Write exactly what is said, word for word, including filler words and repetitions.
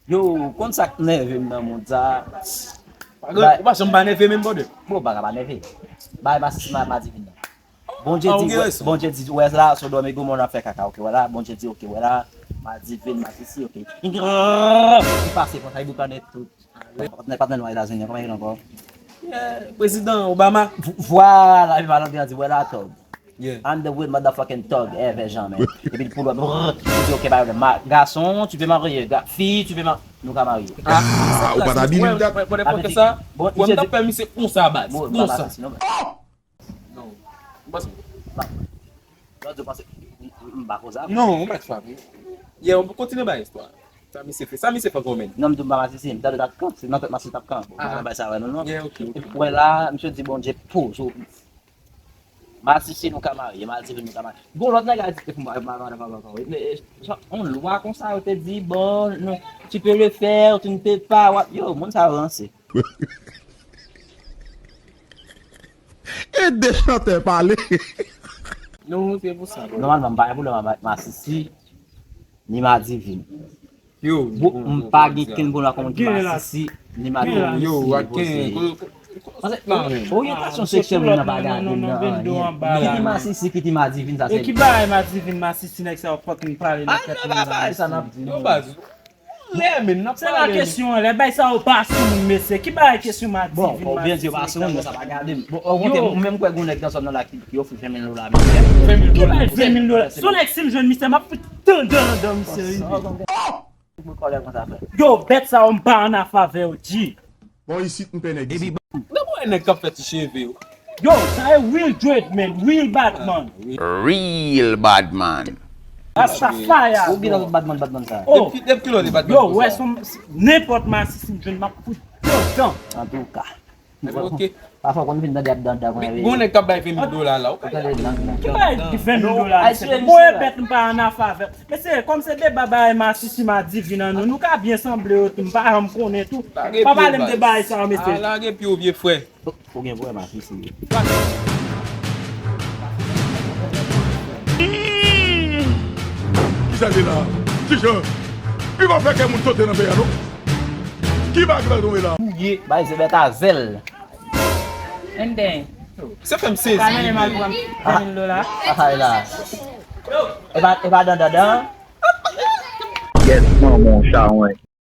Yo, ou konn sa k nève m nan mond sa? Ou pa janm pa nève menm, brother. Bon, ou pa ka pa nève. Bay masisi ma, madivin nan. Bondye di, Bondye di, wè la, Sodòm e Gomò ap fè kaka, oke, wè la, Bondye di, oke, wè la, madivin, masisi, oke. Li pase konsa, li boukannen tout. Patnè, patnè nou Etazini, kòman e rele ankò? Yeah, Prezidan Obama. Vwala, epi malandren an di, wè la, thug. Yeah. I'm the real motherfucking thug ever, janmen. Epi l pull up, brrr, li di, oke, pa pwoblèm. Gason, tu peux marier. Fille, tu peux marier. Nou ka marye. Ah, ou pa t abilim dat. Mwen, mwen, mwen, mwen, sa, mwen, m t ap fè misye konsa, baz. Konsa. Non, m panse. Non, m pa konsa. Non, ou mèt frape. Yeah, on kontinye bay istwa. Sa misye fè, sa misye fè kòmèn. Non, m di m pa masisi, m tande t ap kan, se nan tèt masisi t ap kan. Bon, pa bay sa wè nou non. Yeah, ok, ok. Epi wè la, misye di Bondye pou sou masisi nou ka marye, madivin nou ka marye. Gon lòt nèg a di pou mwen, on lwa konsa yo te di bon, non, tu peux le faire, tu ne peux pas, yo, moun sa yo ranse. E de chantè pale. Non, se pou sa. Nòmalman, m pa gen pwoblèm ak masisi, ni madivin. Yo, m pa gen kenn pwoblèm ak yon moun ki masisi, ni madivin. Yo, ak kenn. Oryantasyon seksyèl moun nan pa gade m nan anyen. Ki te masisi, ki te madivin, sa se. E ki bagay madivin, masisi, nèg sa yo fucking pale nan tèt moun nan. Yo, baz. Lè men n ap pale. Se la kesyon an, lè bay sa yo pa sou moun mesye. Ki bagay kesyon madivin, madivin, sa pa gade m. Bon, okontrè, ou menm kwè gon nèg nan zòn nan la ki ofri ven mil dola mesye. Ki bay ven mil dola? Se yon nèg si m jwenn misye, m ap fout tande anndan misye rive. Yo, bèt sa yo m pa an afè avè yo, G. Bon, isit m pè nèg isit. Nan mwen nèg k ap fè ti cheve yo. Yo, sa e real dread man, real bad man. Real bad man. Rastafari. Ou gen nan badman, badman sa. Oh. Depi, depi kilè ou te badman? Yo, wè, se nenpòt masisi m jwenn, m ap fout dedan. Antouka. Ok. Pafwa konn vin tande ap danda konn. Gon nèg k ap bay ven mil dola la. Ou ka tande nan. Ki bay ven mil dola? Bon, e bèt m pa an afè avè. Mesye, kòm se deba bagay masisi madivin an nou, nou ka byen sanble yo tou, m pa janm konnen tou. Pa pale m de bagay sa yo, mesye. Lage pye w, vye frè. Ou gen pwoblèm ak misye. Kisa l ye la? Kijan? Li pa fè kè moun sote nan peyi a non. Ki bagay ki pral tonbe la? Touye. Bay se bèt a zèl. Enden. Se fè m sezi. Ka mennen m al pran ven mil dola. Ay la. E pa, e pa dan dan dan. Yes, manman w chawony.